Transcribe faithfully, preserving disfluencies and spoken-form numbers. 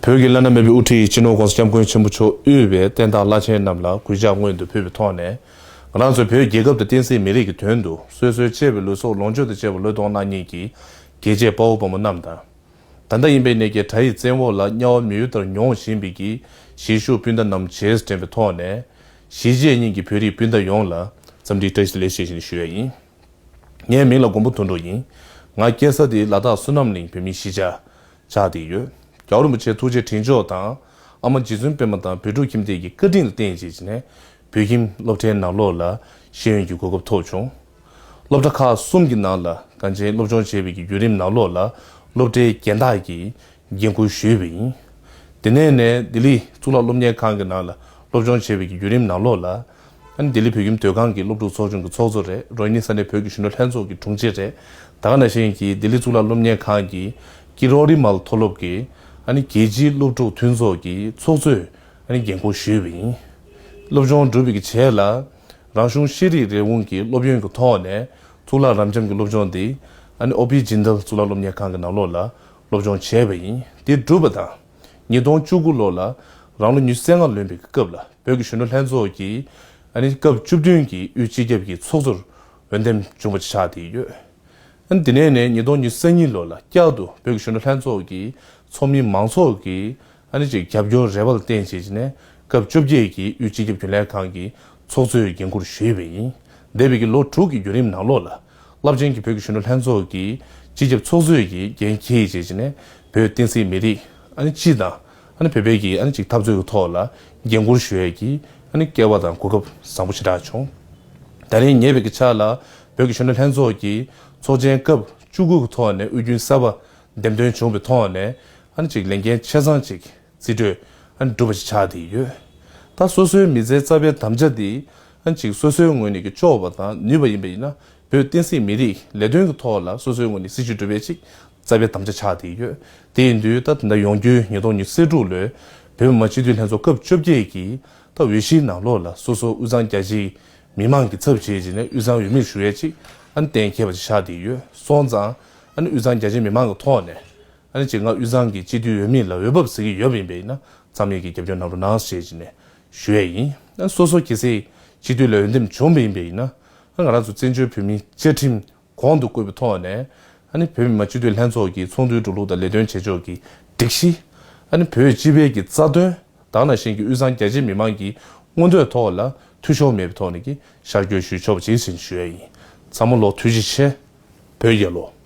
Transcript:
བོད་ཀྱི་བླ་ན་མེད་པའི་དབུ་ཁྲིད་སྤྱི་ནོར་༸གོང་ས་༸སྐྱབས་མགོན་ཆེན་པོ་མཆོག་དབུས་པའི་བསྟན་བདག་བླ་ཆེན་རྣམས་ལ་གུས་ཕྱག་སྔོན་དུ་ཕུལ་བའི་ཐོག་ནས། ང་རང་ཚོས་བོད་རྒྱལ་ཁབ་དང་བསྟན་སྲིད་མི་རིགས་ཀྱི་དོན་དུ་སོ་སོའི་གཅེས་པའི་ལུས་སྲོག་ལོངས་སྤྱོད་དང་བཅས་པ་བློས་གཏོང་གནང་མཁན་གྱི་རྒྱལ་གཅེས་དཔའ་བོ་དཔའ་མོ་རྣམས་དང་། ད་ལྟ་ཡིན་པའི་གནས་ཀྱི་དགྲ་ཡི་བཙན་འོག་ལ་དམྱལ་བ་མི་ཡུལ་ལྟར་མྱོང་བཞིན་པའི་གི་གཞིས་བཞུགས་སྤུན་ཟླ་རྣམས་བཅས་སུ་དྲན་པའི་ཐོག་ནས། གཞིས་བྱེས་གཉིས་ཀྱི་བོད་རིགས་སྤུན་ཟླ་ཡོངས་ལ་འཚམས་འདྲིའི་བཀྲ་ཤིས་བདེ་ལེགས་ཞེས་བཞིན་ཞུ་ཡ་ཡིན། ངའི་མིང་ལ་མགོན་པོ་དོན་གྲུབ་ཡིན། ང་སྐྱེས་ས་དེ་ལ་དྭགས་བསོད་ནམས་གླིང་བོད་མིའི་གཞིས་ཆགས་ཆགས་བསྡད་ཡོད། རྒྱལ་བ་རིན་པོ་ཆེ་ཐུགས་རྗེ་དྲིན་ཆོག་དང་། ཨ་མ་རྗེ་བཙུན་པད་མ་དང་བོད་ཕྲུག་ཁྱིམ་སྡེ་གི་བཀའ་དྲིན་ལ་བརྟེན་བྱས་ནས་བོད་ཁྱིམ་སློབ་གྲྭའི་ནང་ལོགས་ལ་ཤེས་ཡོན་གྱི་གོ་སྐབས་ཐོབ་བྱུང་། སློབ་གྲྭ་ཁག་གསུམ་གྱི་ནང་ལ་གངས་ཅན་སློབ་སྦྱོང་བྱས་པའི་གི་བརྒྱུད་རིམ་ནང་ལོགས་ལ་སློབ་གྲྭའི་འགན་བདག་གི་འགན་འཁུར་ཞུས་པ་ཡིན། དེ་ནས་ནས་ལྡི་ལི་གཙུག་ལག་སློབ་གཉེར་ཁང་གི་ནང་ལ་སློབ་སྦྱོང་བྱས་པའི་གི་བརྒྱུད་རིམ་ནང་ལོགས་ལ། ཨ་ནི་ལྡི་ལི་བོད་ཁྱིམ་སྡོད་ཁང་གི་སློབ་ཕྲུག་ཚོགས་ཆུང་གི་ཚོགས་གཙོ་རེད། རོ་ཧི་ནི་ས་གནས་བོད་ཀྱི་གཞོན་ནུ་ལྷན་ཚོགས་ཀྱི་དྲུང་ཆེ་རེད། ད་ག་ནང་བཞིན་གྱི་ལྡི་ལི་གཙུག་ལག་སློབ་གཉེར་ཁང་གི་ཀི་རོ་རི་མལ་མཐོ་སློབ་ཀྱི་ཨ་ནི་རྒྱལ་སྤྱིའི་སློབ་ཕྲུག་མཐུན་ཚོགས་ཀྱི་ཚོགས་གཙོས་ཨ་ནི་འགན་འཁུར་ཞུས་པ་ཡིན། སློབ་སྦྱོང་གྲུབ་པའི་གི་རྗེས་ལ། རང་གཞུང་ཤེས་རིག་རེ་བུང་གི་སློབ་ཡོན་གྱི་ཐོག་ནས་གཙུག་ལག་རབ་འབྱམས་ཀྱི་སློབ་སྦྱོང་འདི་ཨ་ནི་ཨོ་པི་ཇིན་དལ་གཙུག་ལག་སློབ་གཉེར་ཁང་གི་ནང་ལོགས་ལ་སློབ་སྦྱོང་བྱས་པ་ཡིན། དེ་གྲུབ་པ་དང་། ཉིས་སྟོང་བཅུ་དགུ་ལོ་ལ་རང་ལོ་ཉི་ཤུ་རྩ་ལྔ་ལོན་པའི་སྐབས་ལ་བོད་ཀྱི་གཞོན་ནུ་ལྷན་ཚོགས་ཀྱིས་ཨ་ནི་སྐབས་བཅུ་བདུན་གྱི་དབུས་སྤྱི་ཁྱབ་ཀྱི་ཚོགས་གཙོར་འོས་འདེམས་བྱུང་བ་ཆགས་བསྡད་ཡོད། ཨ་ནི་དེ་ནས་ནས་ཉིས་སྟོང་ཉི་ཤུ་རྩ་གཉིས་ལོ་ལ་བསྐྱར་དུ་བོད་ཀྱི་གཞོན་ནུ་ལྷན་ཚོགས་ཀྱི་ཚོགས་མི་མང་ཚོགས་ཀྱིས་ཨ་ནི་ཅིག་རྒྱབ་སྐྱོར་རེ་བ་ལ་བརྟེན་བྱས་ནས་སྐབས་བཅོ་བརྒྱད་ཀྱི་དབུས་སྤྱི་ཁྱབ་རྒྱུན་ལས་ཁང་གི་ཚོགས་གཙོའི་འགན་འཁུར་ཞུས་པ་ཡིན། འདས་པའི་གི་ལོ་དྲུག་གི་བརྒྱུད་རིམ་ནང་ལོགས་ལ་རླབས་ཆེན་གྱི་བོད་ཀྱི་གཞོན་ནུ་ལྷན་ཚོགས་ཀྱི་སྤྱི་ཁྱབ་ཚོགས་གཙོའི་གི་འགན་འཁྱེར་བྱས་ནས་བོད་བསྟན་སྲིད་མི་རིགས་ཨ་ནི་སྤྱི་དང་ཨ་ནི་བོད་པའི་གི་ཨ་ནི་ཅིག་འཐབ་རྩོད་ཀྱི་ཐོག་ལ་འགན་འཁུར་ཞུ་ཡས་ཀྱི་ཨ་ནི་སྐལ་བ་དང་གོ་སྐབས་བཟང་པོ་ཞེ་དྲག་བྱུང་། ད་རིང་ཉེ་བའི་གི་ཆ་ལ་བོད་ཀྱི་གཞོན་ནུ་ལྷན་ཚོགས་ཀྱི་ཚོགས་ཆེན་སྐབས་བཅུ་དགུ་གི་ཐོག་ནས་དབུས་རྒྱུན་གསར་པ་འདེམས་ཐོན་བྱུང་བའི་ཐོག་ནས་ཨ་ནི་ཅིག་ལས་འགན་ཆ་ཚང་ཅིག་རྩིས་སྤྲོད་ཨ་ནི་གྲུབ་པ་ཞིག་ཆགས་བསྡད་ཡོད། ད་སོ་སོའི་མི་ཚེའི་རྩ་བའི་དམ་བཅའ་འདི་ཨ་ནི་ཅིག་སོ་སོའི་ངོས་ནས་ཀྱི་ལྕོགས་པ་དང་ནུས་པ་ཡིན་པ་ཡིན་ན་བོད་བསྟན་སྲིད་མི་རིགས་ལས་དོན་གྱི་ཐོག་ལ་སོ་སོའི་ངོས་ནས་སྲིད་ཇུས་གྲུབ་པའི་ཅིག་རྩ་བའི་དམ་བཅའ་ཆགས་བསྡད་ཡོད། དེ་ཡིན་དུས་ད་ད་ལྟ་ཡོང་རྒྱུའི་ཉིས་སྟོང་ཉི་ཤུ་རྩ་དྲུག་ལོའི་བོད་མི་མང་སྤྱི་འཐུས་ལྷན་ཚོགས་སྐབས་བཅོ་བརྒྱད་ཀྱི་ད་འོས་གཞིའི་ནང་ལོགས་ལ་སོ་སོ་དབུས་གཙང་རྒྱ་ཆེའི་མི་མང་གི་ཚབ་བྱས་བྱས་ནས་དབུས་གཙང་འོས་མིར་ཞུགས་ཡས་ཅིག་ཨ་ནི་གཏན་འཁེལ་བ་ཅིག་ཆགས་བསྡད་ཡོད། སོང་ཙང་ཨ་ནི་དབུས་གཙང་རྒྱ་ཆེའི་མི་མང་གི་ཐོག་ནས། ཨ་ནི་ཅིག་ང་དབུས་གཙང་གི་སྤྱི་འཐུས་འོས་མི་ལ་འོས་འབབ་ཟེར་གྱི་ཡོད་པ་ཡིན་པ་ཡིན་ན་འཚམས་ཡས་ཀྱི་རྒྱབ་སྐྱོར་གནང་རོགས་གནང་ཞེས་བྱས་ནས་ཞུ་ཡས་ཡིན། ཨ་ནི་སོ་སོ་གལ་སྲིད་སྤྱི་འཐུས་ལ་འོས་འདེམས་བྱུང་བ་ཡིན་པ་ཡིན་ན། ཨ་ང་རང་ཚོ་བཙན་བྱོལ་བོད་མིའི་བཅའ་ཁྲིམས་གོང་དུ་བཀོད་པའི་ཐོག་ནས་ཨ་ནི་བོད་མི་མང་སྤྱི་འཐུས་ལྷན་ཚོགས་ཀྱི་ཚོགས་འདུའི་འགྲོ་ལུགས་དང་ལས་དོན་བྱེད་ཕྱོགས་ཀྱི་སྒྲིག་གཞི། ཨ་ནི་བོད་སྤྱི་པའི་གི་རྩ་དོན། ད་ག་ནང་བཞིན་གྱི་དབུས་གཙང་རྒྱ་ཆེའི་མི་མང་གི་མངོན་འདོད་ཐོག་ལ་འཐུས་ཤོར་མེད་པའི་ཐོག་ནས་ཀྱི་ཤར་བསྐྱོད་ཞུས་ཆོག་པ་ཅིག་ཟིན་ཞུ་ཡས་ཡིན། ཚང་མ་ལོ་ཐུགས་རྗེ་ཆེ། བོད་རྒྱལ་ལོ།